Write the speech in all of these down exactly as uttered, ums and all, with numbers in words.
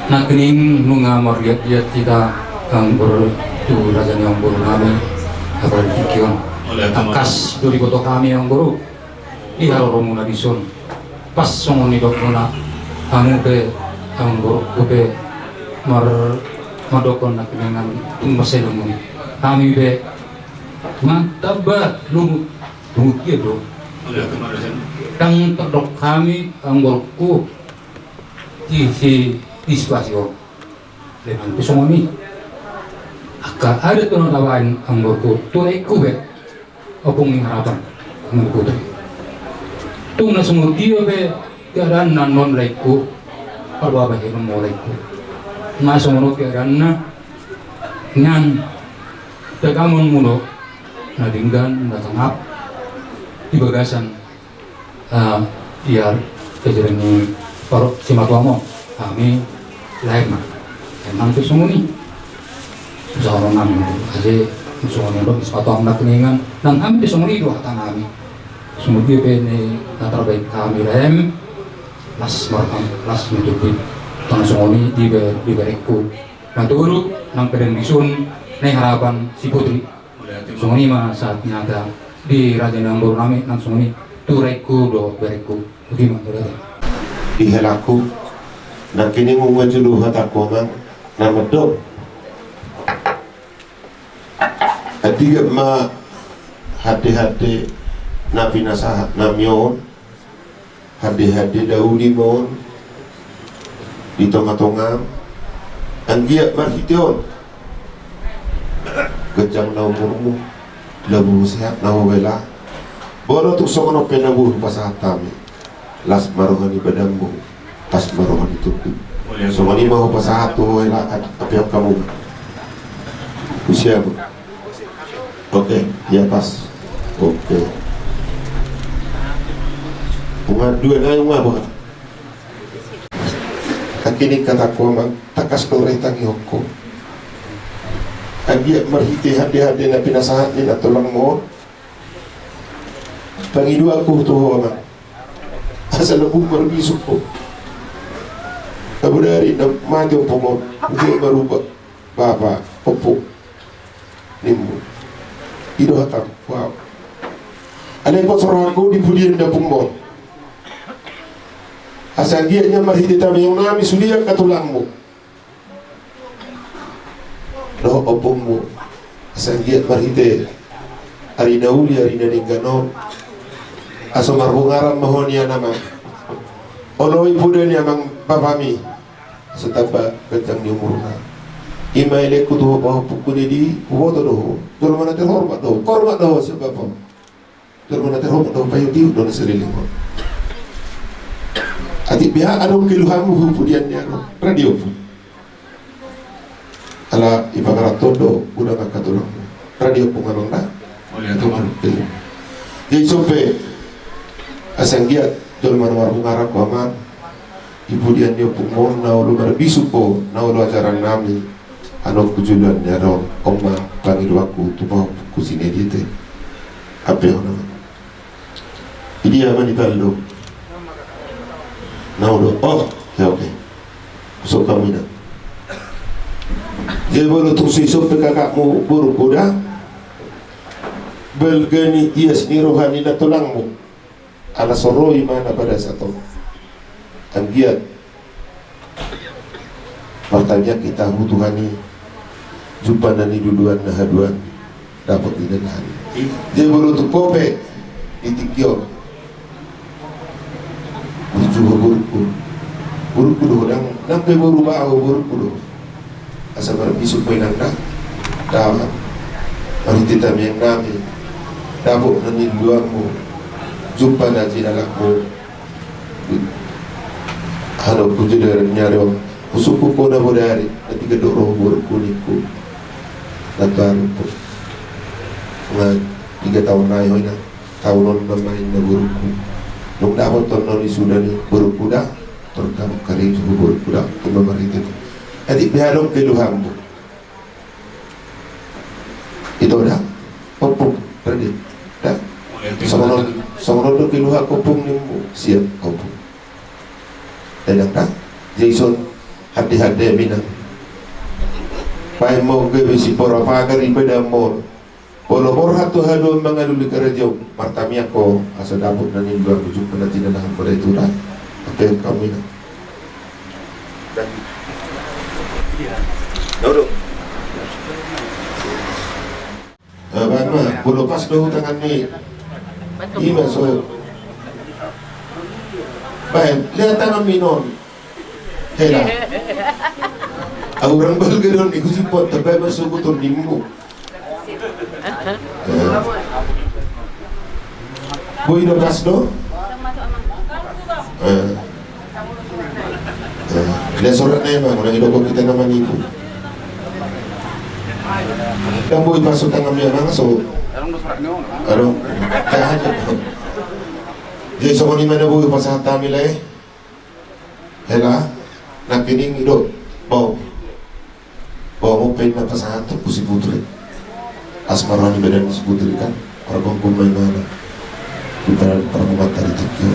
Nangkining nunga marliat-liat hita, anggo tu raja ni amangboru nami, apala di tingki on. Tangkas do diboto hami, amangboru, di haroromuna dison. Pas songon nidokmuna, hamu pe, amangboru, hamu pe mar-, mandokkon nangkiningan tung marsai lungun. Hami pe, ma-, tamba lungun, lungun dia do. Ndang tardok hami, amangboru, di si, di situasi on. Leman pe songon i. Angka adat do na tabaen, amangboru, tu laengku be. Ompung ni Harapan, amangboru. Tung na songon dia pe keadaanna annon, laengku, parbaba hami ma, laengku. Nga songon on keadaanna nian, tagamon muna na denggan, na sangap di bagasan, ah, ia, kejadian ni paro-, simatuam on, hami laem ma. Emang pe songon i. Usaha orang nami. Asa songon i do, simatuam nangkiningan. Nang hami pe songon i do hata nami. Songon dia pe ni na tarbaen hami laem. Las marham, las mitupi. Tong songon i di be-, di berengku. Manturut nang pedang dison, Nai Harapan si Putri. Songon i ma sahat ni hata di raja ni amangboru nami, nang songon i tu raengku dohot berengku. Boti ma, mauliate. Di helaku, nangkining nunga jolo hatangku, amang, na mandok. Andigan ma hande-hande na pinasahat nami on. Hande-hande na uli ma on di tonga-tongam. Anggiat marhite on ganjang na umurmu, lamu sehat na huhela. Boru, tung songon on pe na boi hupasahat hami. Las ma roha ni badanmu, las ma roha ni tubuhmu. Songon i ma hupasahat tu huhela, ap-, ape on hamu. Usia, Bu. Oke, ya, pas. Oke. Unga dua nai, unga, Bang. Nangkining hatangku, amang, tangkas do roha i tangihonku. Anggiat marhite hande-hande na pinasahat ni nantulangmu on, pangidoanku tu ho, amang, asa lambung marbisuk ho. Na bodari na mate ompung on, anggiat marubah bapa, ompung, nimmu. I do hatangku. Alai pos rohangku di pudian ni ompungmu on, asa anggiat nian marhite tamiang nami sude angka tulangmu dohot ompungmu, asa anggiat marhite ari na uli, ari na denggan on, asa marbungaran ma ho nian, amang. Oloi poda ni amang bapami, asa tamba ganjang ni umurna. I ma elengku tu ho, pahompungku, di, di huboto do ho jolma na terhormat do ho, hormat do ho sian bapam. Jolma na terhormat do ho, paihutihut do ho na saleleng on. Atik beha adong keluhanmu hu pudian ni, anu, radio, Ompung. Ala i pangarantoan do godang angka tulangmu. Radio, Ompung, amang, da. Jadi ison pe, asa anggiat jolma na marbungaran ho, amang, di pudian ni ompungmu on, na olo marbisuk ho, na olo ajaran nami. Annon tu joloan ni ari on, on ma pangidoanku tu pahompungku si Nedi, ate. Ape on, amang? Idia ma ni paldo? Na olo. Oh, ya, oke. Husok hamu, inang. Jadi molo tung so ison pe kakakmu, borungku, da, balga ni ias ni roha ni nantulangmu. Ala so ro i ma na pada saat on. Anggiat martangiang hita tu Tuhan i, jumpa na niluluan na haduan, dapot di dalan. Jadi molo tung ho pe di tingki on, burju ho, borungku. Borungku do ho, nang, nang pe boru baoa ho, borungku do ho. Asa marbisuk ho, inang, da. Dapot marhite tamiang nami, dapot na niluluanmu, jumpa na jinalakmu. Hano puji dari nyari on. Husungkun ho na bodari, na tiga do ro ho, borungku, ningku. Na baru tu, na tiga taon nai ho, inang. Taon on ma, inang, borungku. Nunga dapot on, nunga suda ni, borungku, da. Tor dapot karejo ho, borungku, da. I ma marhite. Atik beha adong keluhanmu. Ito, da. Ompung, ready. Da. Songon on, songon on do keluhanku, Ompung, nimmu. Siap, Ompung. Inang, da. Jadi ison Hande-hande mina. Baen ma gabe sipora pagar i, baen ma on. Molo borhat tu haduan mangalului karajong, martamiang ho asa dapot na niula ujung panatina na hambara itu dah. Oke, kami na. Duduk. Baen ma, molo pas do tangan ni. Ima so. Baen, lihat tangan minon. Hela. Aurang balga don ni kusipot, tapi masuk betul nimbu. Boi do, pas do? Dia surat na ima, ulang idokon kita nama nipu. Dan boi pasu tangan dia, mang so. Aduh, jahat. Jadi songon i ma na boi pasahat hami lae. Hela, nangkining i do, bau. Bau, molo pe na pasahat tu si Putri. Asa marani badan si Putri kan, pargonggon ma imana. Di par-, parmuatan di tingki.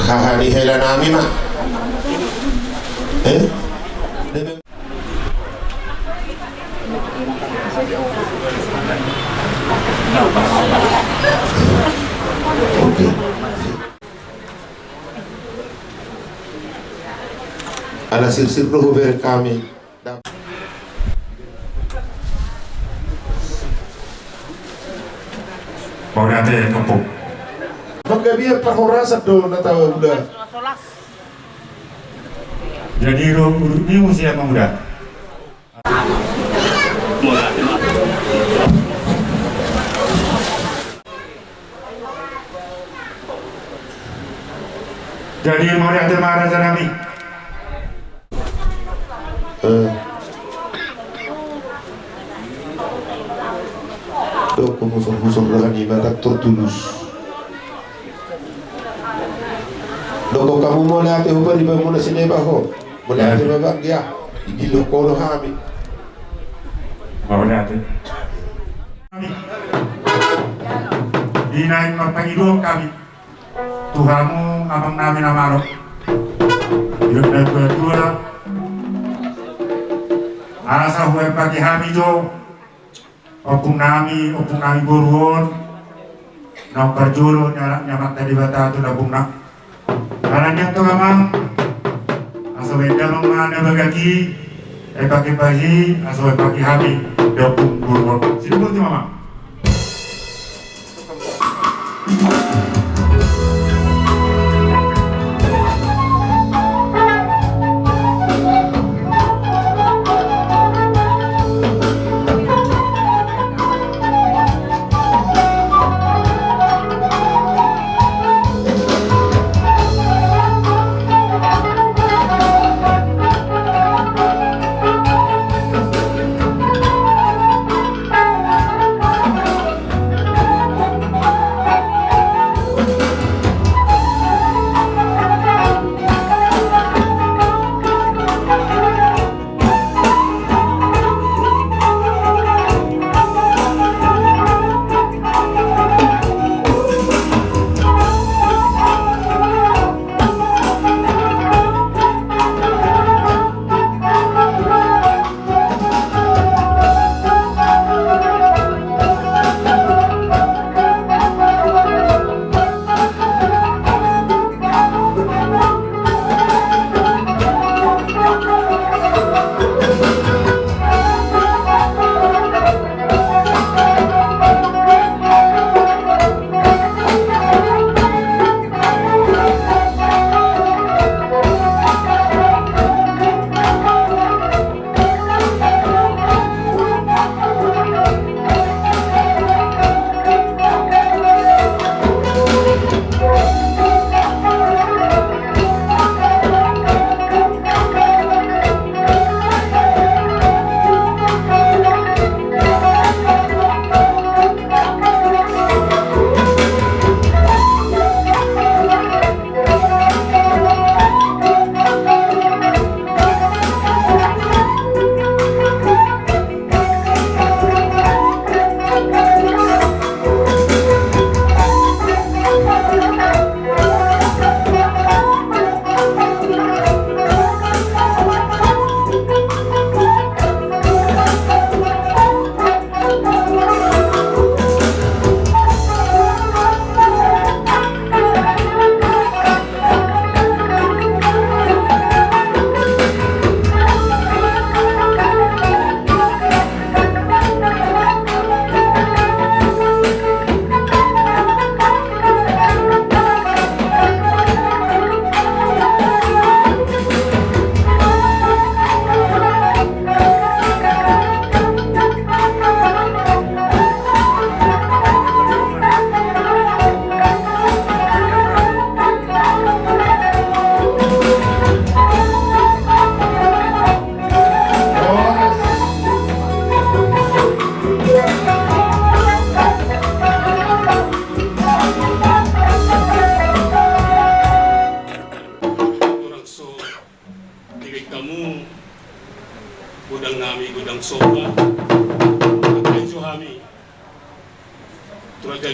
Haha ni hela nami ma. Eh? Oke. Ala sirsir do hubereng hami. Mauliate, Ompung. Panggabean parhorasan do na taula. Jadi ro urut ni musia mamuda. Jadi mauliate ma raja nami. Eh. Dok, humusur-husur roha ni mata tertulus. Dok, hamu mauliate, hupa di bamuna sineba ho. Mauliate ma banggia. Idilo kolo hami. Mauliate. Di naeng marpangidoan hami tu hamu amang nami na malo, di na tua-tua, asa huampaki hami jo ompung nami, ompung nami boru on, naung parjolo ni Amanta Debata tu lambungna. Alani antong amang, asa baen damang ma na bagak i, ampaki-ampaki, asa baen ampaki hami, di ompung boru on. Sidung boti ma amang.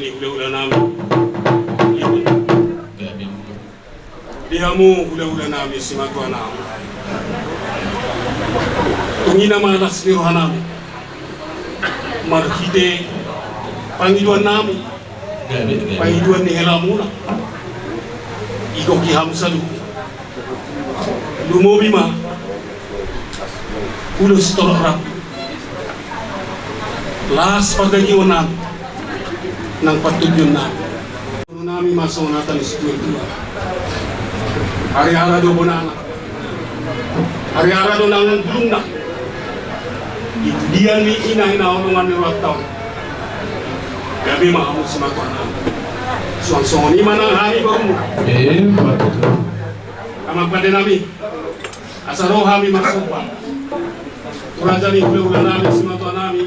Ni hulahula nami. Di hamu hulahula nami, simatua nami. Tung i ma las ni roha nami. Marhite pangidoan nami. Pangidoan ni helamuna. Igoki hamu saluhut. Lumobi ma ulos torop rap. Las pardagingon nami nang partondion nami. Boru nami ma songon hata ni situatua. Ariara do bonana. Ariara do nang bulungna. Di pudian ni ina, ina omongan ni ulang tahun. Gabe ma hamu simatua nami. Suang songon i ma nang hami borumuna. Eh, betul. Amang pande nami. Asa ro hami marsomba tu raja ni hulahula nami, simatua nami.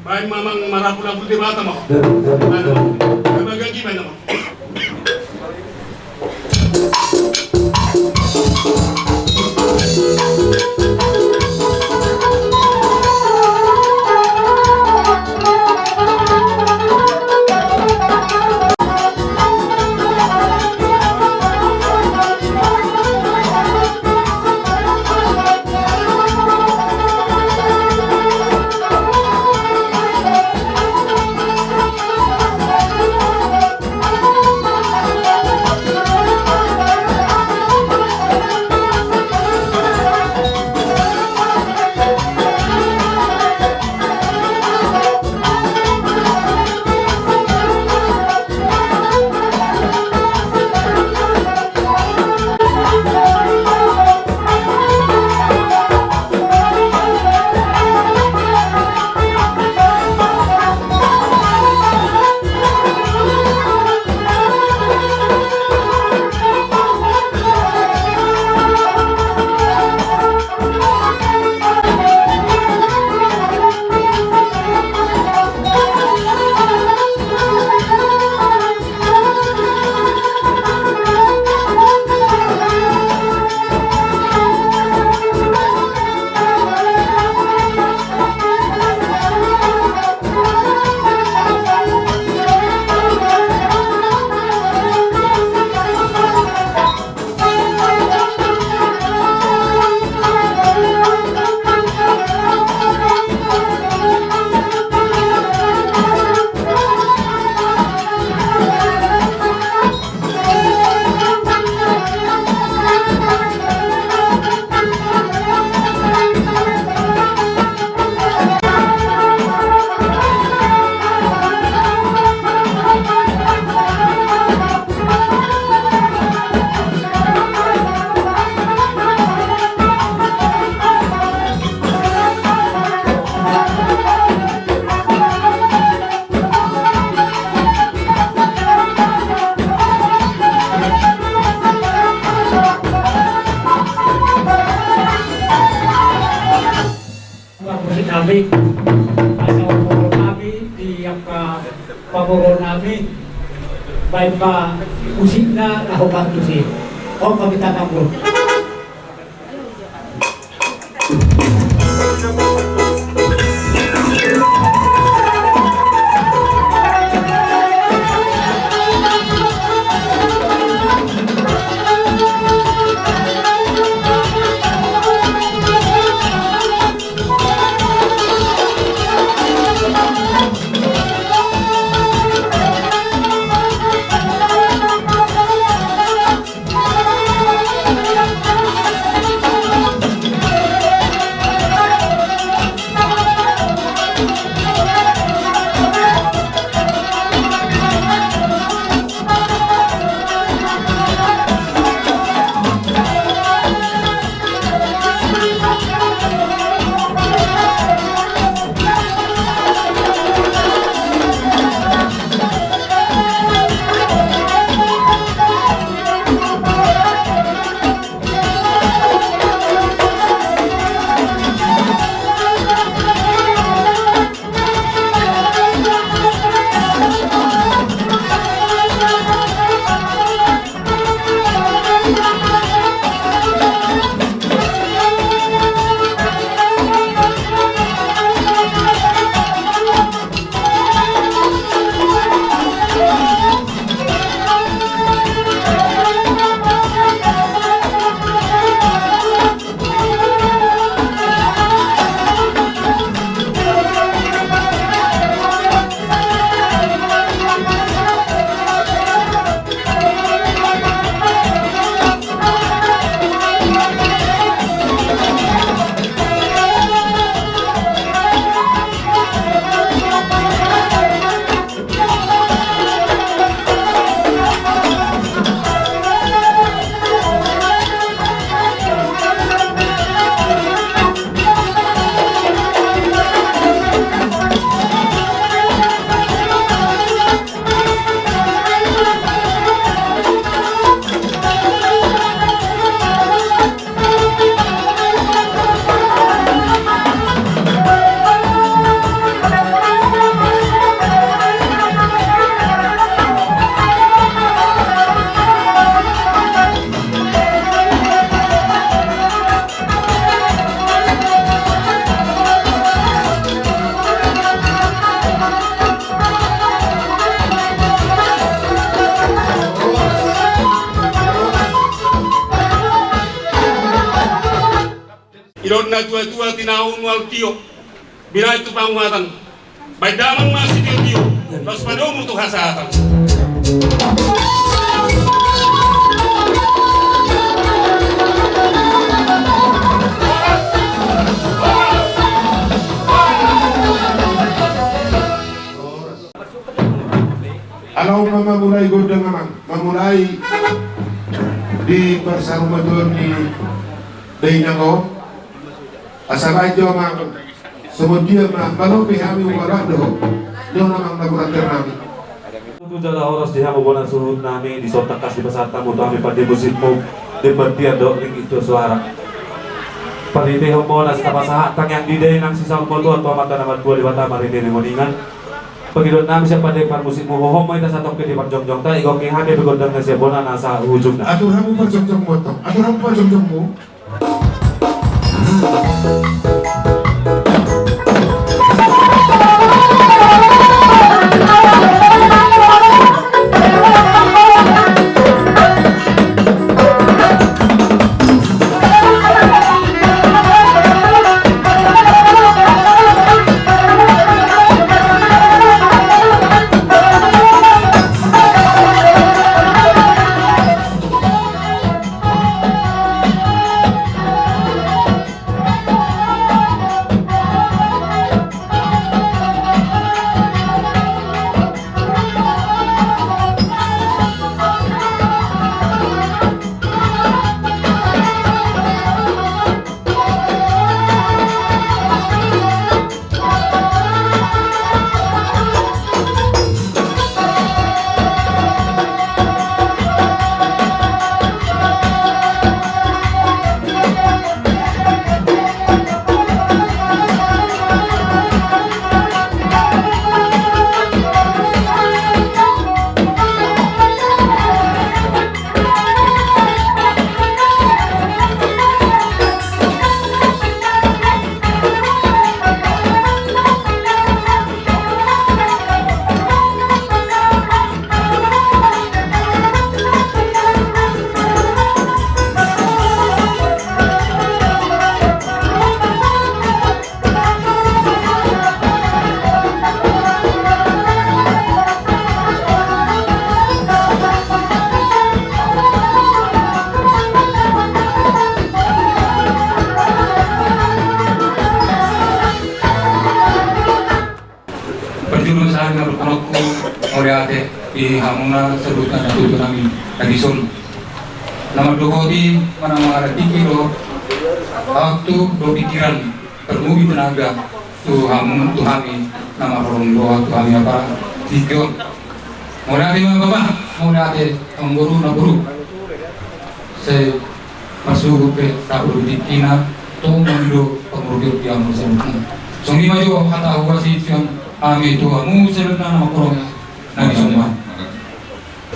Baen ma amang marapulapul Debata ma. Baen ma. Baen ma. Baen ma. Pamusik nami, asa umur nami di angka pamoruon nami, baen ma musikna laho bantu si. Om kami tangan. Didok na tua-tua, tinaon mual tio, binahen tu panguhatan. Baen damang ma sitiotio, laos padomu tu hasahatan. Alai ma mamulai gondang, amang, mamulai di parsaurmatuaon ni dainang on. Asa baen jo, amang, songon dia ma malopi hami umbalan dohot nion, amang, na borater nami. Tu jala horas di hamu bona suhut nami, dison tangkas dipasahat hamu tu hami pande musikmu, di pandian dohot ringgit tu suara. Paritehon ma na sitapasahat tangiang di dainang sisaur matua tu Amanta na martua Debata marhite ringoningan. Pangidoan nami sian pande parmusikmu, hohom ma hita satongkin di parjongjongta, igoki hami pe gondang na sian bona na saujungna. Atur hamu parjongjongmu, tong. Atur hamu parjongjongmu. Parjolo sahali ma dohononku mauliate di hamuna saluhutna na tutu nami na dison, na mandohoti manang mangalap tingki do waktu do pikiran, parmubi tenaga tu hamu, tu hami na marholong dohot tu hami apala tingki on. Mauliate ma bapa, mauliate amangboru, namboru. Sai marsuhut pe dapot do tingkina, tongon do pangurupion di hamu saluhutna. Songon i ma jo hata huaso sian hami tu hamu saluhutna na mangkorong na dison.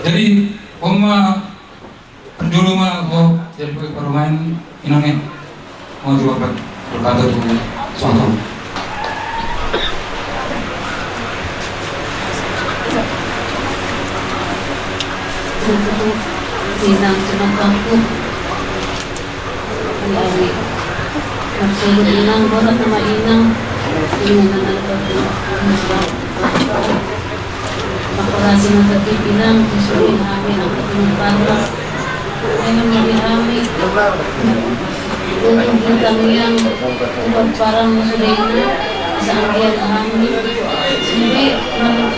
Jadi on ma, parjolo ma ho jadi parumaen inang e. Mau juga berkata tu suatu. Inang, cuma takut. Iya, iya. Maksud inang, borat sama inang. Inang, inang, inang. Makorasi ma tadi bilang, disuruh hami angkat dengan parah. Dengan dari hami. Untuk bintang yang ubat parang sudah ini, seanggian hami. Sudah mer-,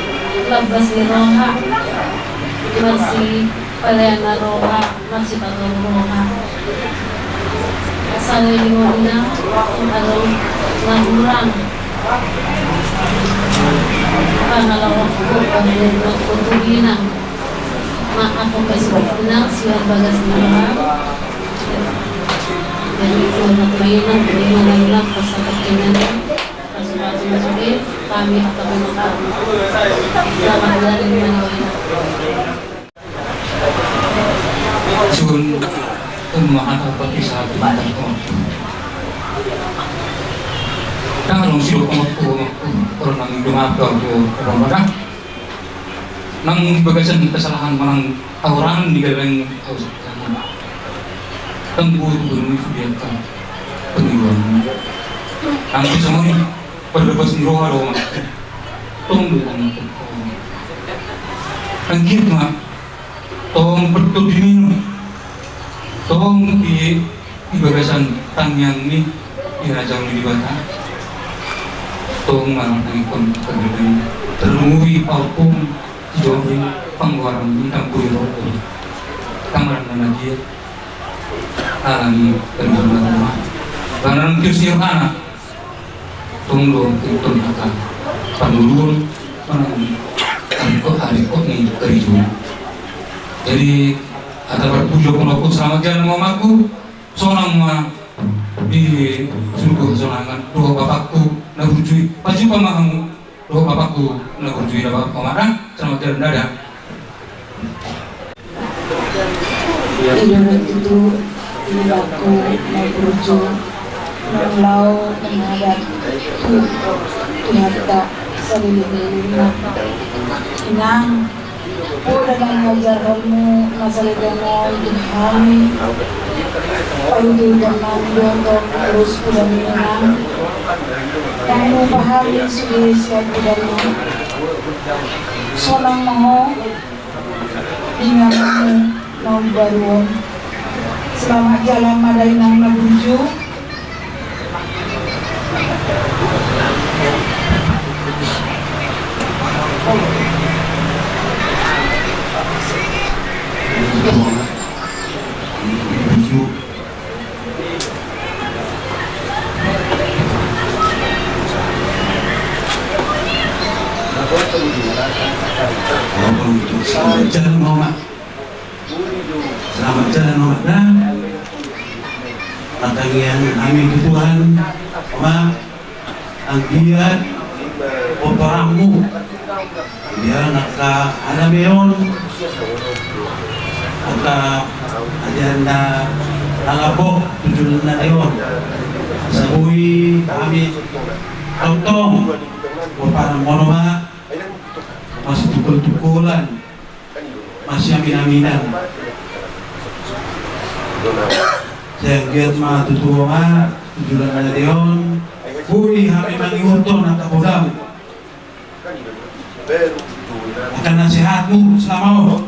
labas di roha. Masih pelean roha. Masih patung roha. Asal di mona, kalau lahuran. Karena lawan kuku, kuku tuh inang. Maaf, aku kasih inang, siap bagas inang. Jadi, selamat mainan, mainan, mainan, pas sakit inang. Pas, pas, masuk, eh, kami akan menang. Selamat jalan, inang. Sun, tong ma hata pakisahat tu mata ko. Tang adong sidok omakku, omakku, orang nang dong apa tu orang mana. Nang di bagasan kesalahan manang auran di galeng au. Tang buat bunyi sudah kan. Penghidupanmu. Anggo songon i, pardapatan ni roha do, Oma. Tong do, Oma. Anggiat ma tong pertu diminum. Tong di, di bagasan tangiang ni, di raja ni Debata. Tong ma tangihon pardapatan, terlumuri parpung, di jombi, panggoaran ni, tampuri rokok. Tanggal na dia. Alani dari rumah. Barang kios Yohana. Tong do, tong do, tong do. Pangulun, pangulun. Arikot, arikot ni kerja. Jadi, ada berpuja pun aku selamat jalan ma omakku. Sonang ma di surgo sonangan. Dohot bapakku na burju i. Pajumpa ma hamu. Dohot bapakku na burju i, Oma. Selamat jalan, dadah. Ido do tutu, inangku na burju, naung laho manghadap tu Tuhanta saleleng ni lelengna. Inang, poda mangajarhonmu na saleleng on tu hami. Paihutihut nami do tong, torus poda ni inang. Ndang hupahaha hami sude sian podamu. Sonang ma ho di ingananmu na umbaru on. Selamat jalan ma da, inang na burju. Selamat jalan, Oma. Selamat jalan, Oma. Nah, martangiang hami tu Tuhan, Oma. Anggiat pomparanmu, anggiat angka haradeon, angka ajaran na nangapok tu joloan on, asa boi hami tongtong pomparanmu, Oma, masitungkoltungkolan, masiaminaminan. Sai anggiat ma tutu, Oma, tu joloan ni ari on boi hami mangihuthon angka podam, angka nasihatmu selama on.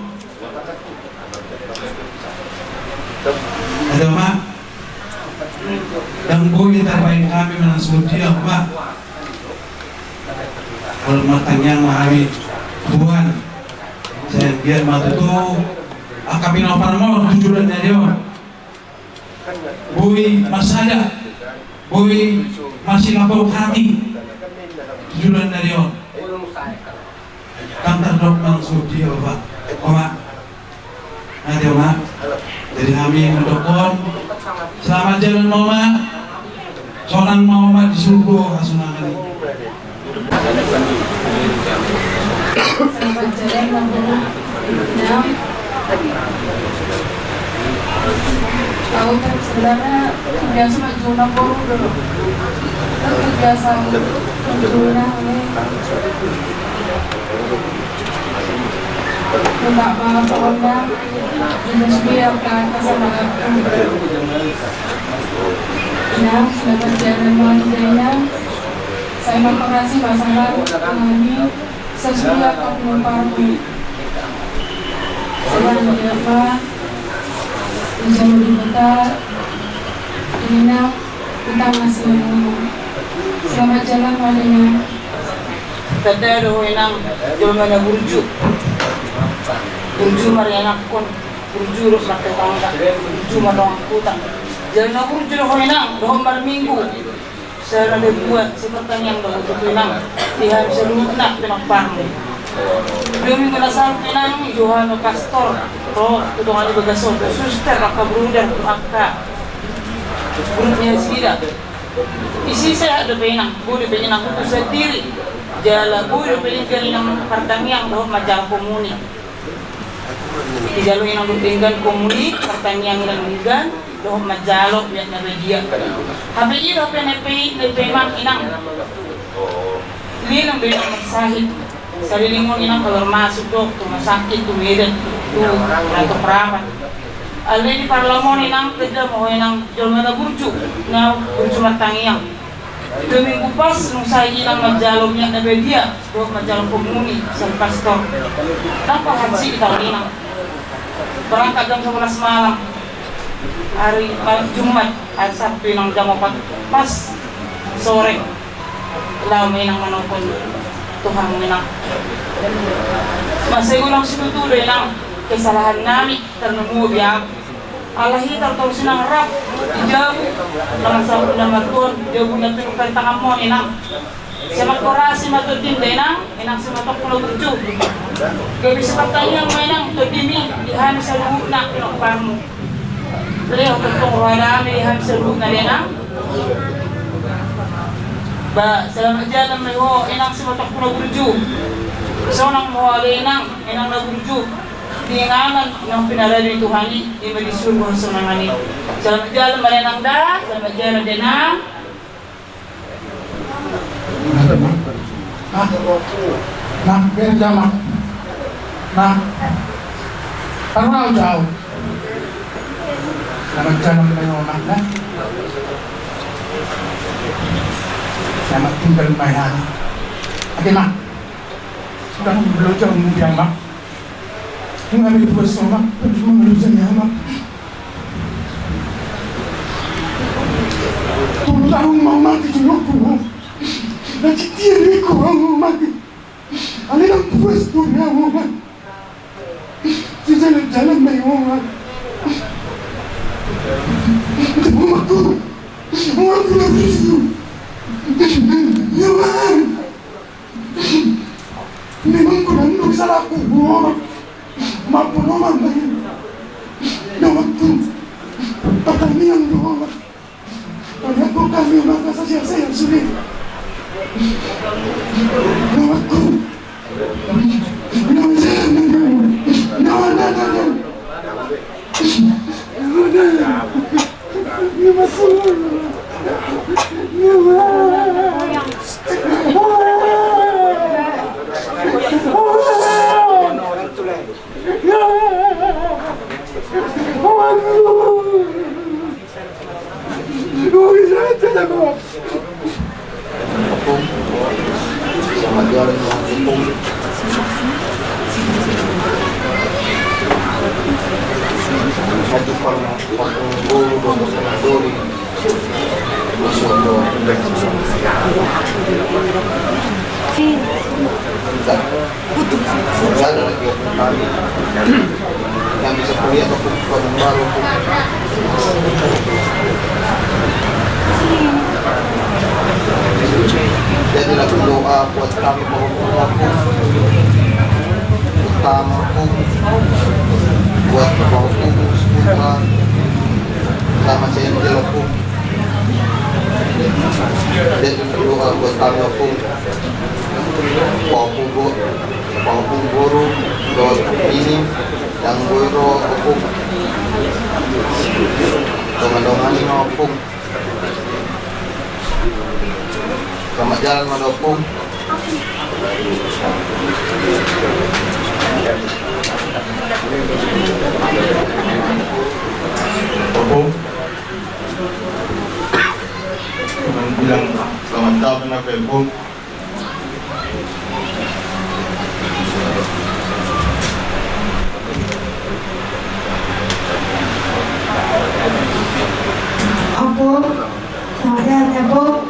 Ate, Oma. Ndang boi tarbahen hami manang songon dia, Oma. Holan martangiang ma hami, Tuhan. Sai anggiat ma tutu angka pinompar on tu joloan ni ari on boi marsada, boi marsilapok hati tu joloan ni ari on. Ndang tardok manang songon dia, Bapa. Oma. Ate, Oma. Jadi hami mandokkon, selamat jalan ma, Oma. Sonang ma, Oma, di surgo hasonangan i. Selamat jalan ma, Oma. Nah. Au, sebenarnya biasa maju na boru dulu. Biasa maju na ini. Minta maaf, Oma. Jadi, supaya apa, sama aku. Nah, selamat jalan, Oma, Inang. Sai makasih, masalah kami. Sesuai apa penumpangku. Selamat, ya, Pak. Dijalo di kota. Inang, kita masih menunggu. Selamat jalan, Pak, Inang. Tanda do ho, Inang, jolma na burju. Burju marianakhon, burju dohot martetangga, burju mardongan huta. Jala na burju do ho, Inang, dohot marminggu. Sai na dibuat, sai martangiang do ho tutu, Inang, di hami saluhutna pinomparmu. Dua minggu na salpu, Inang, i do hami pastor ro tu tonga ni bagas on, suster, angka bruder, angka grup ni nasida. Disi sehat dope, Inang, boi dope, Inang, hutu sandiri. Jala boi dope, Inang, partangiang dohot manjalo komuni. Dijalo, Inang, dohot denggan komuni, partangiang, Inang, denggan dohot manjalo biak na badia. Hape i do hape na pe, na pe, Inang. Leleng do, Inang, marsahit. Saleleng on, Inang, kaluar masuk do tu rumah sakit, tu Medan, tu kantor perawat. Alai di parlomo on inang, tanda ma ho inang jolma na burju, na burju martangiang. Dua minggu pas nunga sai inang manjalo miak na badia dohot manjalo komuni sian pastor. Ndang pahansit hita on inang. Berangkat jam sebelas malam, hari Jumat, hari Sabtu inang jam opat pas sore. Laho ma inang manopot Tuhan inang. Mansai unang situtu do inang kesalahan nami, tarlumobi biang. Alai hita torus inang rap di jabu na mansai na martuan, jabu na pinungka tanganmu inang. Sai mangkorasi ma tondim da inang, inang simatongku na burju. Gabe sipartangiang ma inang tondimi di hami saluhutna pinompar-Mu. Lehon tongtong roha damei di hami saluhutna da inang. Ba selamat jalan ma ho inang simatongku na burju. Sonang ma ho ale inang, inang na burju. Di inganan na pinarade ni Tuhan i, ima di surgo hasonangan i. Selamat jalan ma inang da, selamat jalan da inang. Nah, nah, biar jamak. Nah, karena jauh. Selamat jalan ma ho inang da. Selamat tinggal ma ho inang. Oke, Mak. Sudah belum jauh kemudian, Mak. Nga melipuas ma, melipuas ma. Tolu taon ma mate jolongku. Na tintin ni ho ma mate. Alai ndang puas ho ma. Sai jalan-jalan ma ho ma. Ndang ho ma ho. Ho ma ho. Ho ma. Memang kurang dong salahku, Bro. Maaf, Bro, Bro. Nah, waktu pertanian, Bro. Karena kok kami maka saya saya sulit. Nah, waktu. Nah, nah, nah, nah. Ompung, selamat jalan, Ompung. Satu pang, Ompung, guru, guru, guru. Masuk ke. Enggak. Enggak ada lagi, Ompung, kami. Yang bisa kuliah, Ompung, bukan baru, Ompung. Jadilah berdoa buat kami, Ompung, Ompung. Utama, Ompung. Buat Ompung, Ompung. Sama saya, Ompung. Jadilah berdoa buat kami, Ompung. Pahompu bo-, pahompu boru dohot bini, ndang boi ro, Ompung. Dongan-dongani ma, Ompung. Selamat jalan ma da, Ompung. Ompung. Bilang selamat tahun, Ompung. Ompung, selamat sehat ya, Ompung.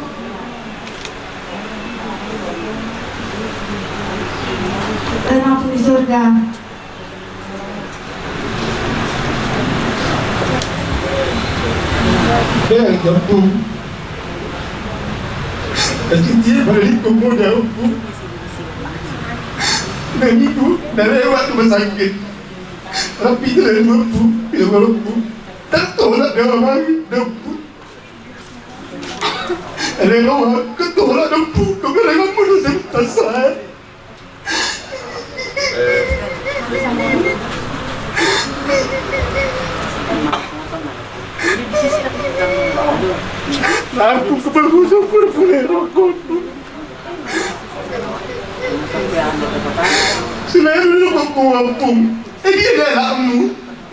Tenang di surga. Bel, Ompung. Tapi dia balik ke modal, Ompung. Na minggu, na lewat rumah sakit. Tapi dia lewat, Ompung. Dia lewat, Ompung. Tak tolak dia lagi, Ompung. Ada yang ngomong, ketolak, Ompung. Kau kena ngomong, saya minta saya. Aku kebagusan berpulih rokok. Selain lu mampu-mampu, eh, dia adalah anakmu.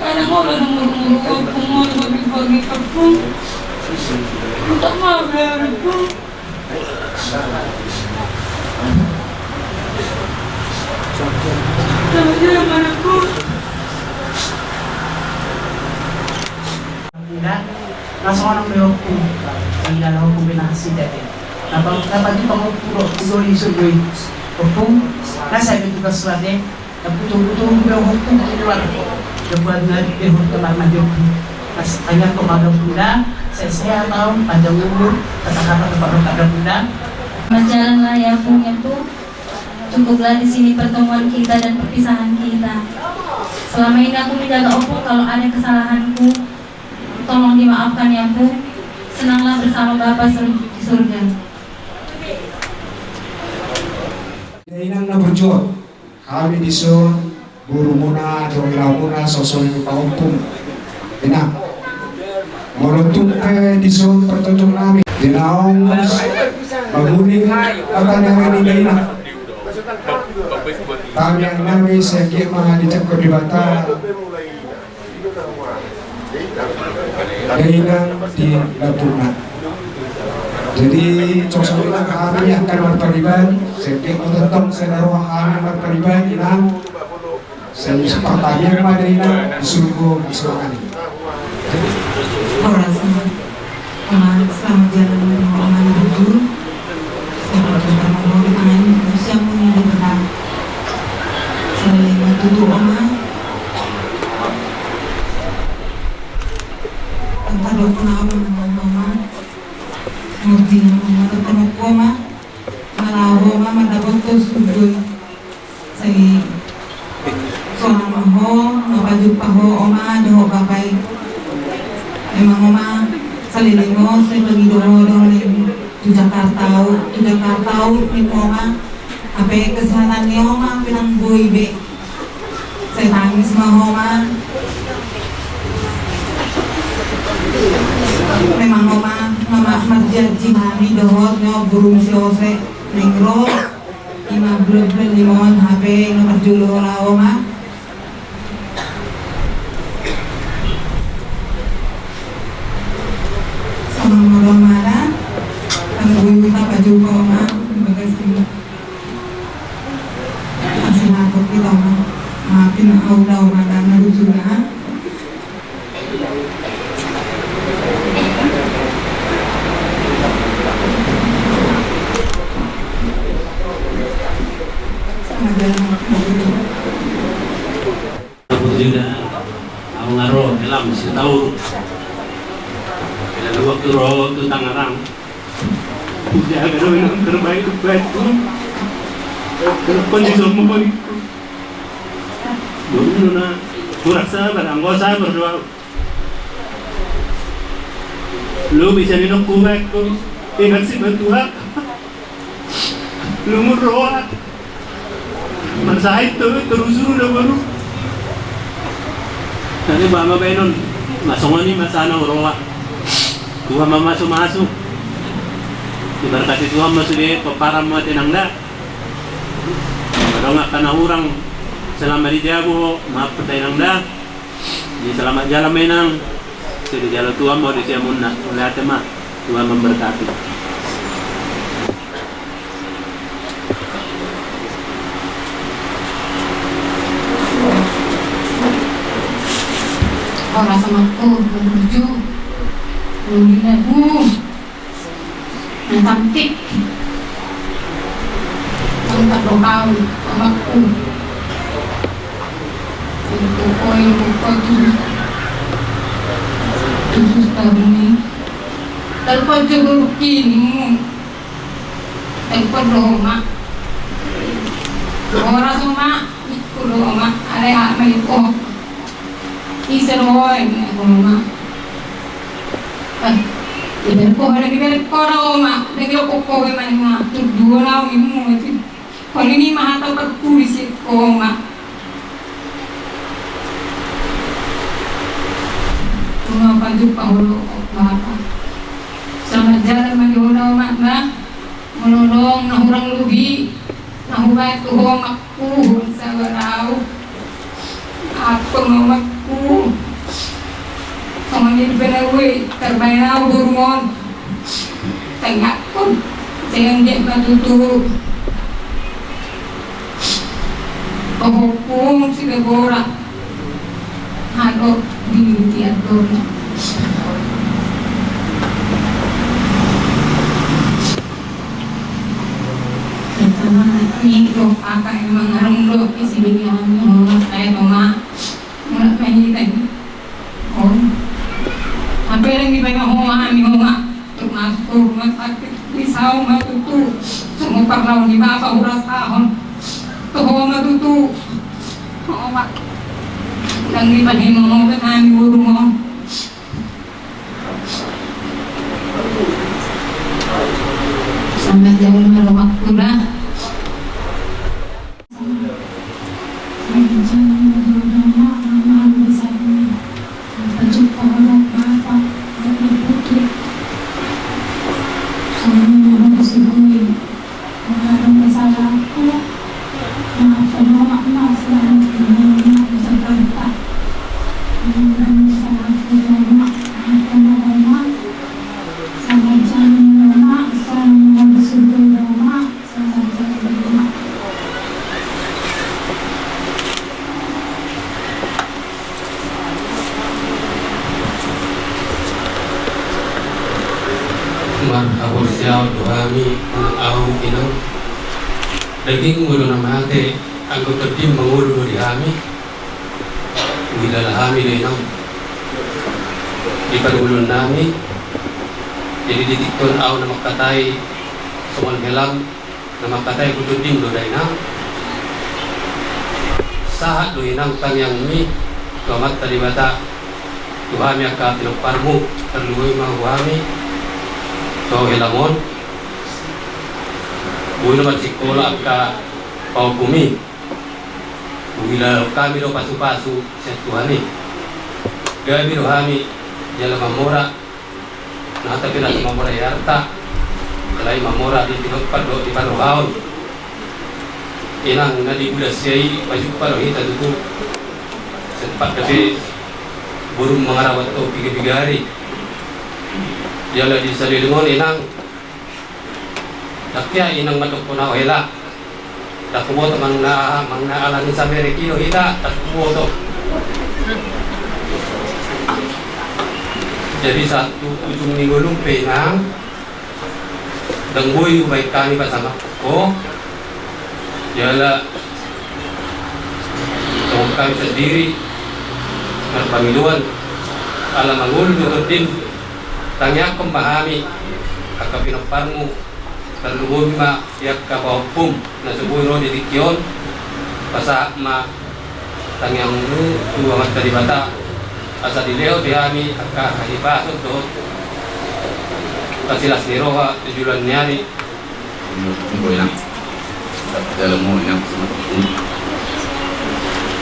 Kadang olo do murmur, Ompung, molo bagi-bagi tepung. Minta maaf ya, Ompung. Sama dia mana, Ompung? Ina, langsung orang berokku. Ina, langsung kena hasil jadi. Apa, apa tu kamu pura, pura di sugui. Ompung, nasa itu tugas suratnya. Tapi tunggu-tunggu yang hukum di luar. Dia buat lagi, dia hukum kamar mandi. Pas tanya kepada Bunda, saya, saya tahu panjang umur, kata-kata kepada Bunda. Berjalanlah ya, Ompung, ya, Ompung. Cukuplah di sini pertemuan kita dan perpisahan kita. Selama ini aku menjaga Ompung, kalau ada kesalahanku, tolong dimaafkan ya, Ompung. Senanglah bersama Bapa sur-, di surga. Inang na burju, hami dison, gurumuna, dohot ilahumuna, songon i pe Ompung. Inang. Molo tung pe dison partonjon nami. Di naung mangulingkon hata ni ari ni dainang. Tangiang nami sai anggiat ma dijangkon Debata dainang di lambungna. Jadi, cocok dengan hami akan marpariban, setiap otot tong sedaro hami marpariban, inang. Setiap pertanyaan pada inang, disuruh disuruh kali. Horas, Oma. Oma, selamat jalan, Oma, Oma, menuju. Selamat jalan, Oma, di tangan, siang, Oma, di tengah. Selamat tutu, Oma. Tentang dokter, Oma, Oma, Oma. Ngerti, Oma, Oma, Oma, Oma. Mala Oma, Oma, mandapothon sugul. Sai sonang ma ho, na pajumpang ho, Oma, dohot Bapa i. Memang, Oma, saleleng on, sai pangido ho do, tu Jakarta au, tu Jakarta au, ni Oma. Hape kesehatan ni Oma, pe ndang boi be. Sai tangis ma ho, Oma. Memang, Oma, Oma, marjanji hami dohot ni borum si Ose, naeng ro. Ima bulan-bulan lima on hape na parjolo ho laho, Oma. Sonang ma do, Oma, da. Kan boi huta pajumpang, Oma, di bagas i. Asi na kok kita, Oma. Maafin au da, Oma, da, na lucu na. Ampun, Yuda, au nga ro, helam, sitaur. Bila dua tu ro, tu Tangerang. Udah, ada yang terbaik, terbaik. Telepon di semua. Dulu na, kurang sabar, anggo sabar, doang. Lu bisa ninokku bae, inang si Batua. Lu murroa. Mansahit tu, terus suruh dah baru. Tadi bama baenon. Masongoni masana uroa. Tuhan mamasu-masu. Diberkati Tuhan ma sude, pomparan ma tenang da. Adong angka na hurang selama di jabu, maaf pe da inang da. Jadi selamat jalan ma inang. Sai dijalo Tuhan ma di siamunna. Mauliate ma. Tuhan memberkati. Horas, Omakku, menuju. Nunina, uh. Yang cantik. Yang tak lokal, Omakku. Itu koi, itu koi, khusus. Khusus tahun ini. Telepon juga kini. Telepon do, Oma. Horas, Oma. Ikku do, Oma. Ada apa itu? Ise do ho, ninna ho, Oma. Eh, iberek ho, iberek ho do, Oma. Dang iberek ho, Oma, ninna. Tuduhon au ninna ho. Holi ni ma hata parpudi si ho, Oma. Nunga pajumpang ho do, Oma. Selamat jalan ma di ho, Oma, na. Molo adong na hurang lobi na hubaen tu ho, Oma. Uhum, sabar au. Ampun, Omakku. Songon i pe na ue, tarbaen au borum on. Tangiangkon, sai anggiat ma tutu. Pahompu si Debora. Halo, di tiap dona. Sama ni do, kakak emang arung do, isi bini anu, mas, saya toma. Mulak main kita ni. Oh. Hape dang dibaen ho ma hami, ho ma. Termasuk rumah sakit, bisa ho ma tutu. Semua parlau ni bapa hurasahon. Tu ho ma tutu. Ho ma. Dang dibaen ho ma hami borum on. Selamat jalan ma Omakku da. Marhaporseaon do hami, anak ahu inang. Dagingmu do na mate, anggo tondim mangolu do di hami. Huhilala hami do inang di parngoluonnami. Jadi di tingki on ahu na mangkatai songon helam, na mangkatai tu tondim do da inang. Sahat do inang tangiangmi tu Amanta Debata tu hami angka pinomparmu, tarlumobi ma tu hami tu helam on. Boi do marsikola angka pahompumi. Huhilala hami do pasupasu sian Tuhan i. Gabe do hami jala mamora. Na hata pe na mamora i arta, alai mamora di pinompar dohot di pandohan. Inang, na di bulan sia i pajumpang do hita tutu. Sempat dope borum mangarawat ho piga-piga ari. Jala di salelengon inang, ndang hea inang mandokkon ahu hela. Ndang huboto manang na, manang na alani samerek i do hita, ndang huboto. Jadi sahat tu ujung ni ngolum pe inang, ndang boi hubaen hami pasahat ho. Jala songon hami sandiri marpangidoan, ala mangolu do tondim, tangiangkon ma hami angka pinomparmu, tarlumobi ma di angka pahompum na so boi ro di tingki on. Pasahat ma tangiangmu tu Amanta Debata, asa dilehon di hami angka hahipason dohot angka silas ni roha tu joloan ni ari. Molo inang, dalam mo inang,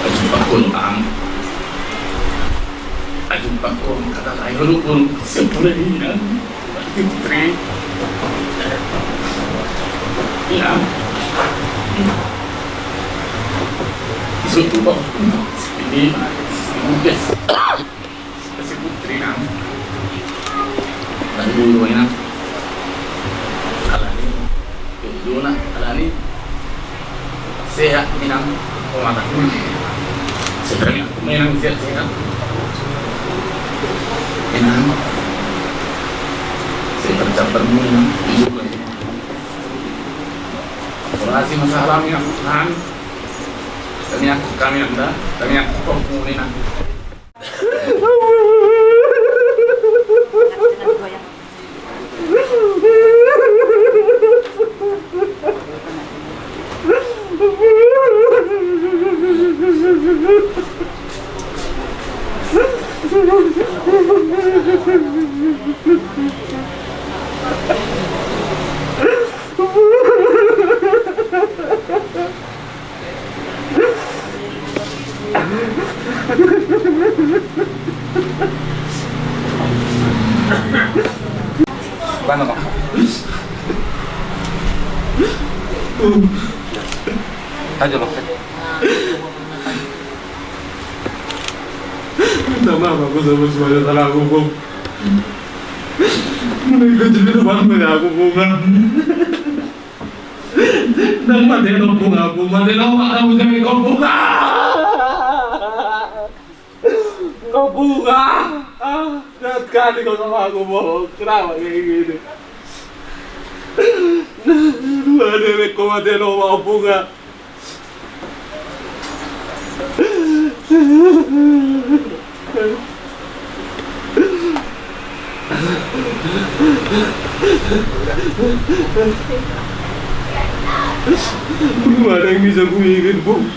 ajumpang ho inang, ajumpang ho, kata lain ho inang, sepuluh inang. Putri. Inang. Isutu bang. Ini. Ini. Si Putri inang. Tanggung inang. Alani. Tunduna alani. Sehat inang. Pemata. Sehat inang. Sehat inang. Inang. Sehat tercapai inang. Terima kasih masalah inang. Kami aku kami anda. Kami aku kau inang. Bang, bang. Aja, bang. Minta maaf aku sama semuanya salah aku, Bung. Mending kecil itu bang, aku, Bung. Ndang mate do Bung, aku mate do, mate do, mate do, Bung. Kau Bung, ah, jahat kali kau sama aku, Bung. Kenapa kayak gini? Dua hari ko mate do, Bung. Belum ada yang bisa gue ingin, Bung.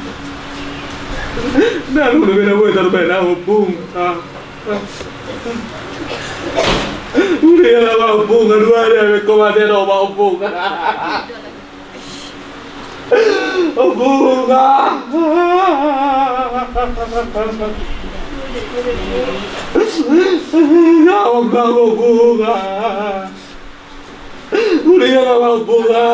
Nah, lu udah beda gue, taruh beda, Bung. Ah. Udah ya, Bung. Aduh, ada yang kau mati, ada, Bung. Bunga. Jawablah, Bunga. Udah ya, Bunga.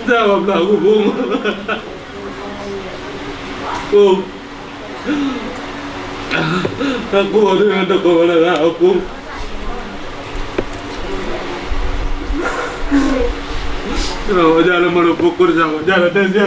Jawablah, Bunga. Bung. Aku mau dengan toko mana aku. Jalan malu pukur, jalan, jalan tes ya.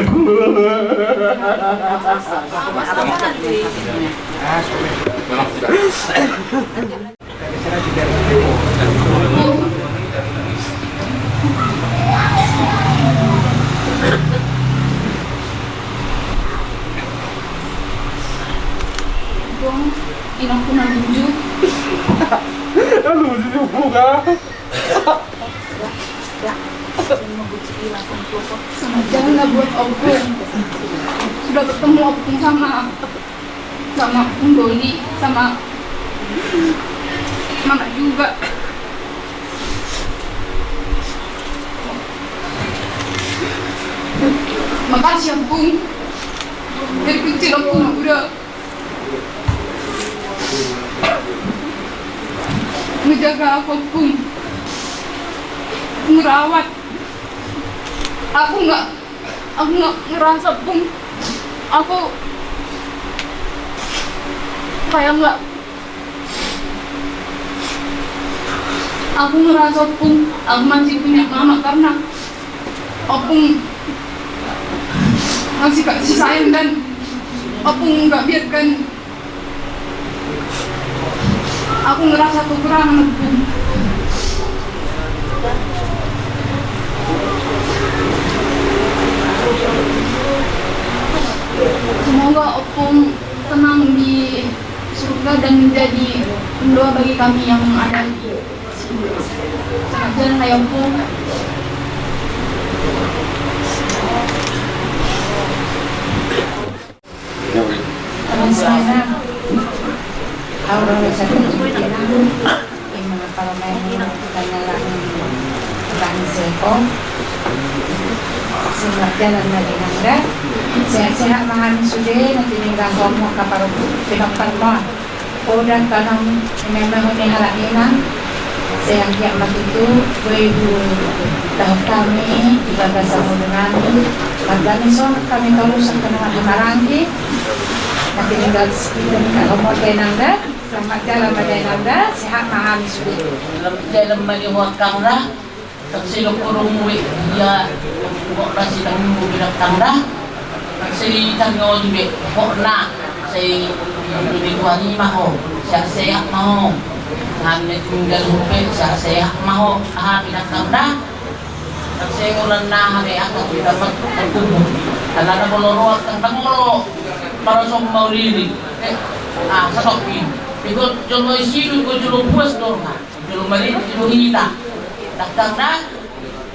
Inangku na lucu. Lucu juga. Sama jalan lah buat Opung. Sudah ketemu Opung sama, sama Opung Doli, sama Mama juga. Makasih Opung. Dari kecil Opung udah ngejaga aku, Pung. Ngerawat. Aku nggak, aku nggak ngerasa, Pung. Aku kayak nggak, aku ngerasa, Pung, aku masih punya mama karena Opung masih kasih sayang dan Opung nggak biarkan aku ngerasa kekurangan, Opung. Semoga Opung tenang di surga dan menjadi pendoa bagi kami yang ada di sini. Selamat jalan, Ayah Opung. Terus mana? Aura Rosada Jumena, Imam Paramain, Tanyalang, Bang Seko, selamat jalan ma di nangda. Sehat-sehat ma hami sude, nanti ninggal homo kaparu, pinapar ma. Poda tanam memang ni halak inang. Sai anggiat ma tutu, boi hudokhon hami di bagasan ngolu nami. Marga ni son hami tolu sangkana marhamaranggi. Nanti ninggal sikit ni kalau mau tenang da. Selamat jalan ma di nangda. Sehat ma hami sude. Dalam ma di wakang da. Tarsai dohononmu ia, pokokna sidang minggu binatang da. Tarsai tangion be pokokna, sai di Tuhan i ma ho, sehat-sehat ma ho. Hami tinggal hupe sehat-sehat ma ho, aha binatang da. Tarsai ngolan na hami akan didapat kubur. Alana molo roa tentang molo parasomma ulili. Eh, ah, satopi. Ikut jolo isidu, ikut jolo puas dorna. Jolo maridi do hita. Dakdang da.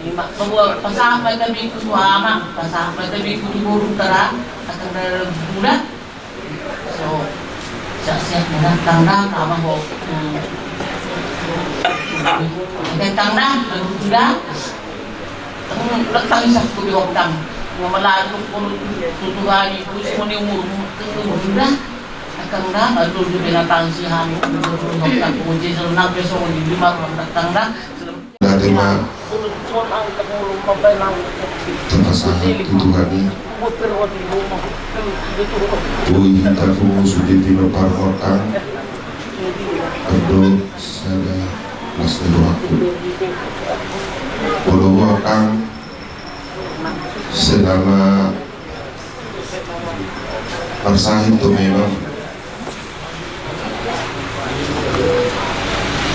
Ima paboa pasahat ma tabingku tu amang, pasahat ma tabingku tu boru tara, dakdang da. So, sehat-sehat ma dakdang da, amang ho. Dakdang da, dakdang da. Dakdang isakku di oktang. Ngomalalu kono tutuhani, kus moni umur, dakdang da. Dakdang da, aduh, di binatang si hami, dakdang da, dakdang da. Mate ma. Tapasahat tu Tuhan i. Boi hita pungu sude pinompar hotang. Andorang sada las ni rohangku. Molo hotang selama marsahit do memang.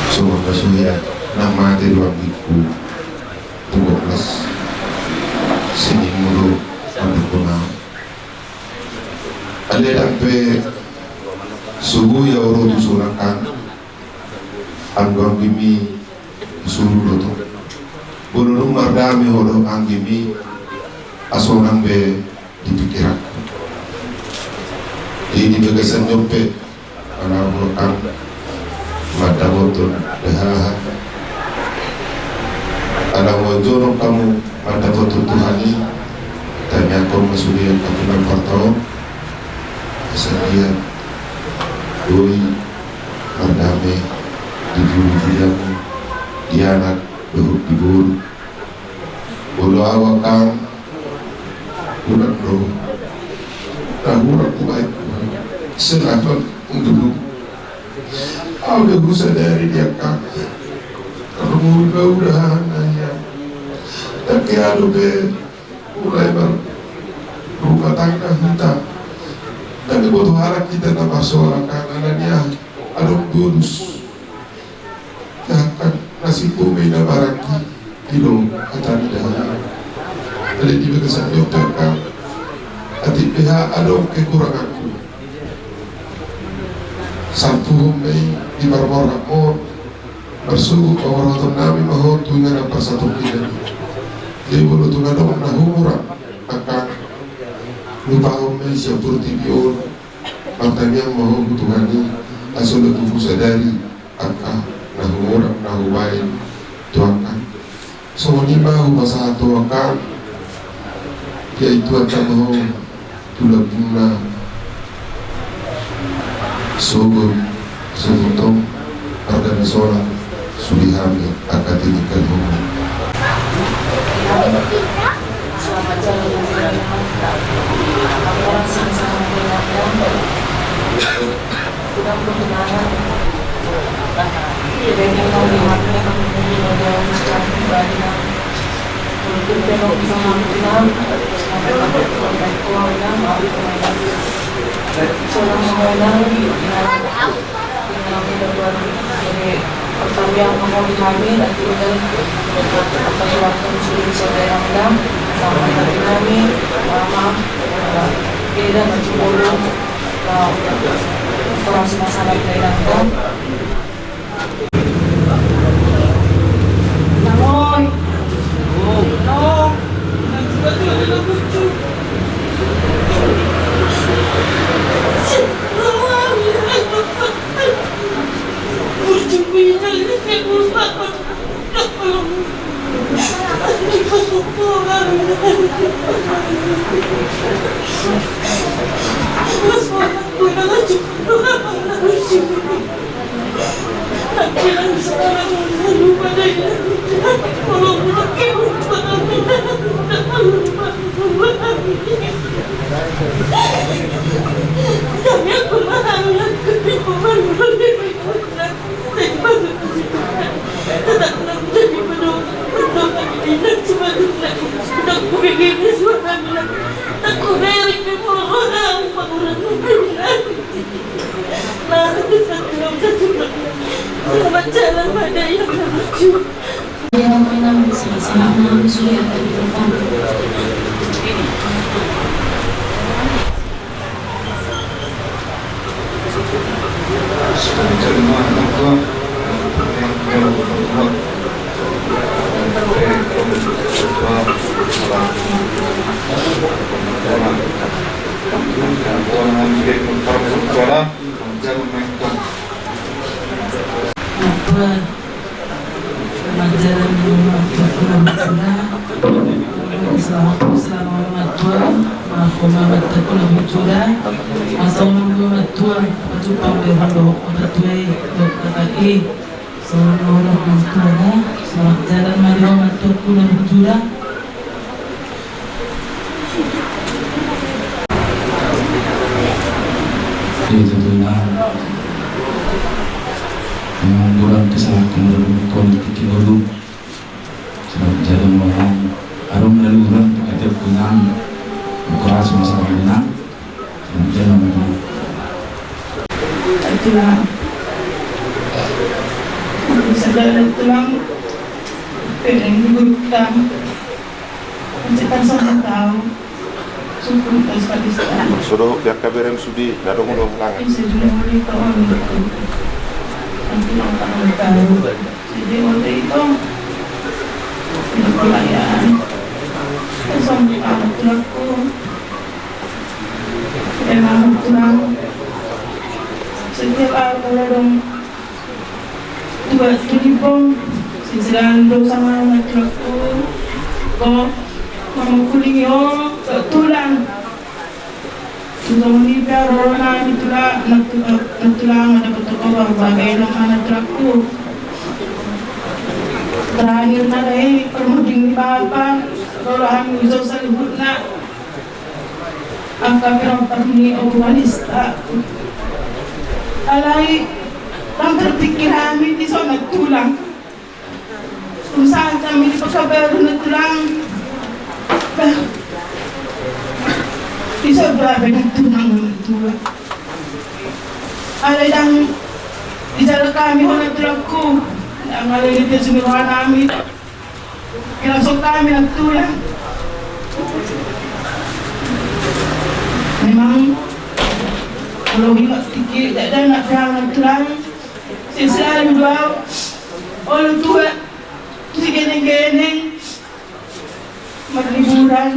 Songon na suhia nang mate do anggingku. Pukul las. Sining mulu anggingku na. Alai dang pe so boi au ro tu son angka. Anggo anggimi suru do tu. Molo dung mardame ho dohot anggimi, asa unang be di pikiranku. Jadi di bagasan ni on pe, ala hotang mandapothon haha. Ala molo jonok hamu mandapothon Tuhan i, tangiangkon ma sude angka pinompar ta on. Asa dia boi mardame di pudi-pudianmu, di anak dohot di boru. Molo au angka hurang do, na hurang hubaen, selamat dulu. Au do husadari di angka, karena mauliate do hahana ia. Ndang hea dope mulai marrumah tangga hita. Ndang diboto halak hita na marsoal angka na nian adong dolus. Angka na simpu ma i na maranggi, i do hatana. Jadi di bagasan i pe angka, atik pe adong kekuranganku, sampuhon ma i di parmorang on. Marsogot pamoroton nami ma ho tu inganan parsatongkinan i. Jadi molo tung adong na humurang angka, lupahon ma i sian portibi on. Martangiang ma ho tu Tuhan i, asa olo tubu sadari angka na humurang na hubaen tu angka. Songon i ma hupasahat tu angka, ia i tu angka ma ho tu lambungna. Sogot, sogot tong, arga ni sola, sude hami angka tingki kan ho. Selamat jalan. Jadi, pertanyaan mau kami, nanti udah apa suatu sulit saudara bilang, sama kami, mama, beda macam dulu, kurang suasana beda. Selamat jalan, selamat, selamat matua, maaf, maaf, matua, matua, matua, matua, selamat jalan, matua, matua, matua. Di tutunan yang kurang kesalahan dari politik dulu. Selamat jalan malam. Arum lalu orang dekat dengan kurang masalah menang. Selamat jalan malam. Itulah. Saudara tulang, pengen guru utama. Masih tak sama tahu. Suku tas kalista. Suruh pihak K B R M Sudi, dadong udah halangan. Bisa juga mau di kawan. Nanti mau tahu. Jadi waktu itu, di perayaan. Terus sama anak tulangku. Emang tulang. Setiap aku lorong Dua, dua ribu, sisiran do sama na tulangku. Ko, mama kuling yo, tulang. Tulang ni pe ro na ni tulang, na tulang, na tulang, ada betul ko, baru bagai dong anak tulangku. Terakhir na dai, permuding ni bapa, kalau anu, so saluhutna. Angka pirampar ni ogomanista. Alai, lang terpikir hami di sana tulang. Usaha kami di Pekanbaru, Nantulang. Bah, bisa berapa Nantulang, Nantulang? Alai ndang dijalo hami ho, Nantulangku. Ndang alai dipersingkop hami. Dilangsung hami, Nantulang. Memang kalau ingat tingki, ndang, ndang, Nantulang. Selalu doa. Olo tua. Sigeneng-geneng. Marliburan.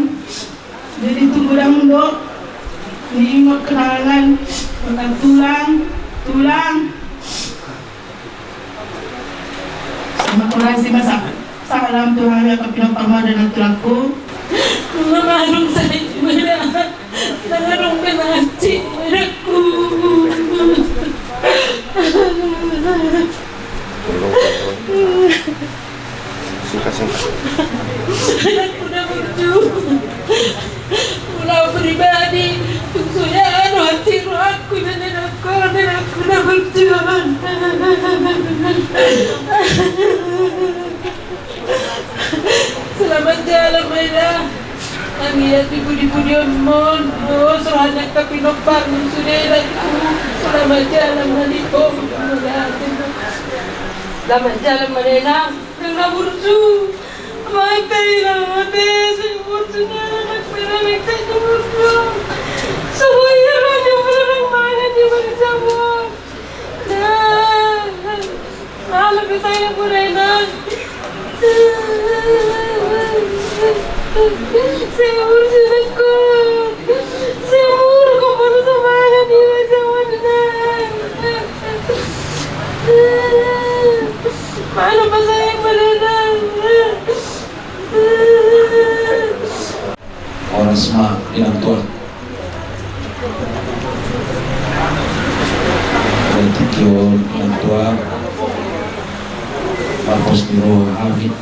Jadi tunggu dang do. Niingot kenangan. Nantulang. Tulang. Terima kasih, Mas. Salam tu hami angka pinompar, Nantulang, Nantulangku. Mama, adong sai mana. Adong penalti manaku. Singkat, singkat. Anakku na burju. Molo au pribadi, tung so hea do hatiku, anakku na, anakku, anakku na burju. Selamat jalan ma inang. Anggiat dipudi-pudi on mon, dos rohana angka pinomparmu sude, anakku. Selamat jalan ma di ho. Selamat jalan ma inang. Nang na burju. Mate, mate, sai burju na anak, sai na burju. Saboya raja, orang mana di mana saboya. Nah, malam saya pura inang. Sai burju anakku. Sai burju, kau baru semangat di mana saboya. Mana pas saya menenang. Horas ma inang tua. Berarti kion inang tua. Marpos ni roha hami.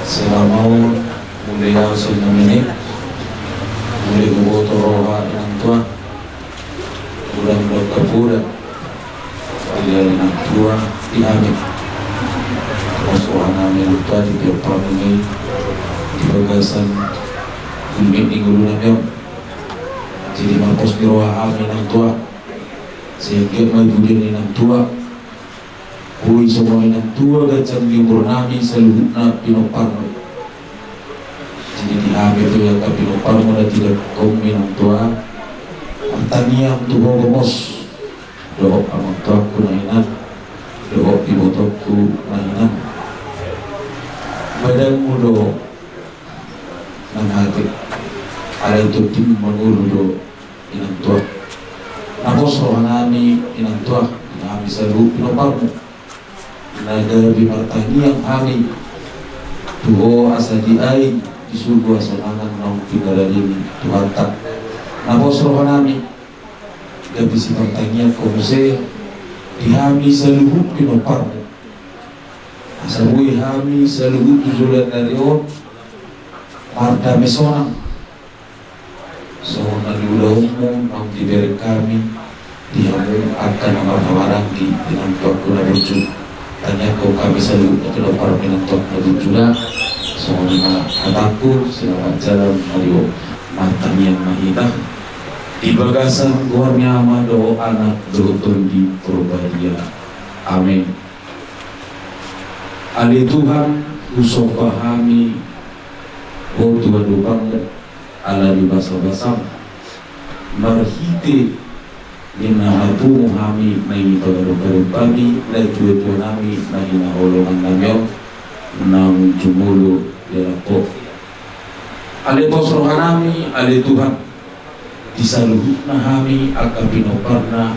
Selama on mulai au sai na menek. Mulai huboto roha inang tua. Godang do angka poda. Di ari nang tua di hami. Marpos roha nami nang tua di pinomparmuna i, di bagasan gulmit ni ngolu nami on. Jadi marpos ni roha hami nang tua. Sehingga ma ipuji ni nang tua. Boi songon i nang tua ganjang ni umur nami saluhutna pinomparmu. Jadi di hami tu angka pinomparmu na di dapotmu nang tua. Martangiang tu ho gomos. Dohot amangtuangku na hinan, dohot ibotongku na hinan. Badanmu do na mate, alai tondinmu mangolu do inang tua. Na pos roha nami inang tua, di hami saluhut pinomparmu. Na gabe martangiang hami tu ho asa diain di surgo hasonangan naung pinadalani Tuhanta. Na pos roha nami, gabe sipartangiang ho muse di hami saluhut pinomparmu. Asa boi hami saluhut tu joloan ni ari on mardame sonang. Songon na niulahonmu naung dibereng hami di hamu angka na marhahamaranggi inang tuangku na burju. Tangiangkon hami saluhut pinomparmu inang tuangku na burju da. Songon i ma hatangku, selamat jalan ma di ho. Martangiang ma hita. Di bagasan goar ni Ama dohot Anak dohot Tondi Porbadia. Amen. Ale Tuhan, husomba hami Ho tu adopanmu ala ni basabasam. Marhite ninna hapungu hami na i pagadopadopan nami, na i tuatua nami, na hinaholongan nami on, naung jumolo di adopanmu. Ale pos roha nami, ale Tuhan, di saluhutna hami angka pinomparna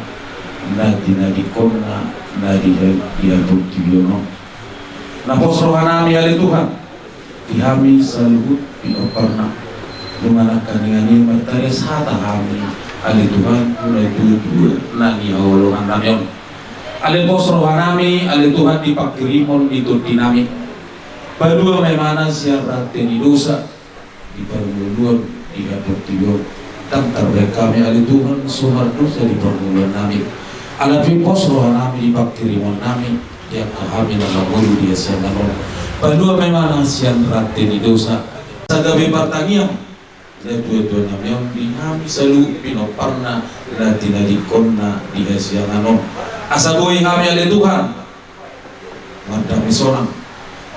na tinadingkonna na di, di haportibion on. Na pos roha nami ale Tuhan, di hami saluhut pinomparna, nunga nangkaningan i martarias hata hami ale Tuhan, tu na i tuatua na hinaholongan nami on. Ale pos roha nami ale Tuhan di pangkirimon ni tondi nami. Palua ma imana sian rante ni dosa, di parngoluon di haportibion. Ndang tarbahen hami ale Tuhan so mardosa di parngoluon nami. Alai pos roha nami di pangkirimon nami, di angka hami na mangolu di hasiangan on. Palua ma ibana sian rante ni dosa. Asa gabe partangiang natuatua nami on di hami saluhut pinomparna na tinadingkonna di hasiangan on. Asa boi hami ale Tuhan mardame sonang.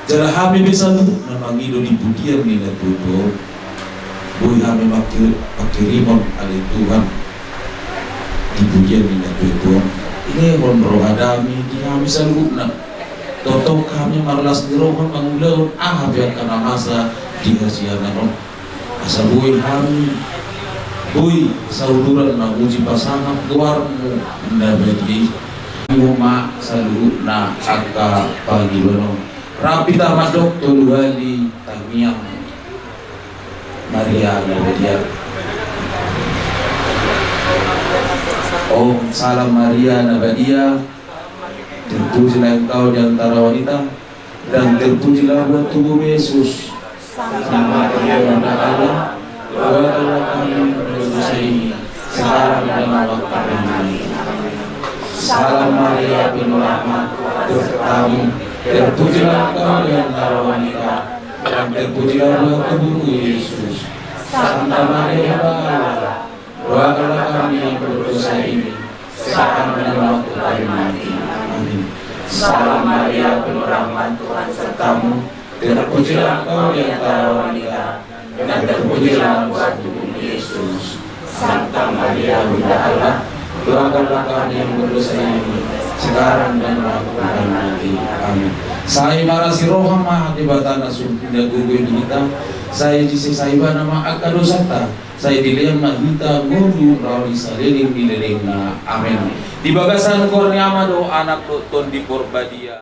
Jala hami be saluhutna mangido di pujian ni natuatua on. Boi hami mangki-, mangkirimon ale Tuhan di pujian ni natuatua on. Lehon roha dame di hami saluhutna. Tongtong hami marlas ni roha mangulahon aha pe angka na masa di hasiangan on. Asa boi hami, boi sauduran mamuji pasangap goarmu na badia i. Ima saluhutna angka pangidoan on. Rap hita mandok tolu hali tangiang. Maria na badia. Om salam Maria na badia. Terpujilah engkau di antara wanita, dan terpujilah buah tubuhmu Yesus. Santa Maria, Bunda Allah, doakanlah kami yang berdosa ini, sekarang dan waktu kami mati. Salam Maria, penuh rahmat, Tuhan besertamu. Terpujilah engkau di antara wanita, dan terpujilah buah tubuhmu Yesus. Santa Maria, Bunda Allah, doakanlah kami yang berdosa ini, sekarang dan waktu kami mati. Amin. Salam Maria, penuh rahmat, Tuhan sertamu. Terpujilah engkau di antara wanita, dan terpujilah buah tubuhmu Yesus. Santa Maria, Bunda Allah, doakanlah kami yang berdosa ini, sekarang dan waktu kami mati. Amin. Sai marasi roha ma Debata na sumurung di hita, sai disesa Ibana ma angka dosanta. Sai dilehon ma hita ngolu ro di saleleng ni lelengna. Amen. Di bagasan goar ni Ama dohot Anak dohot Tondi Porbadia.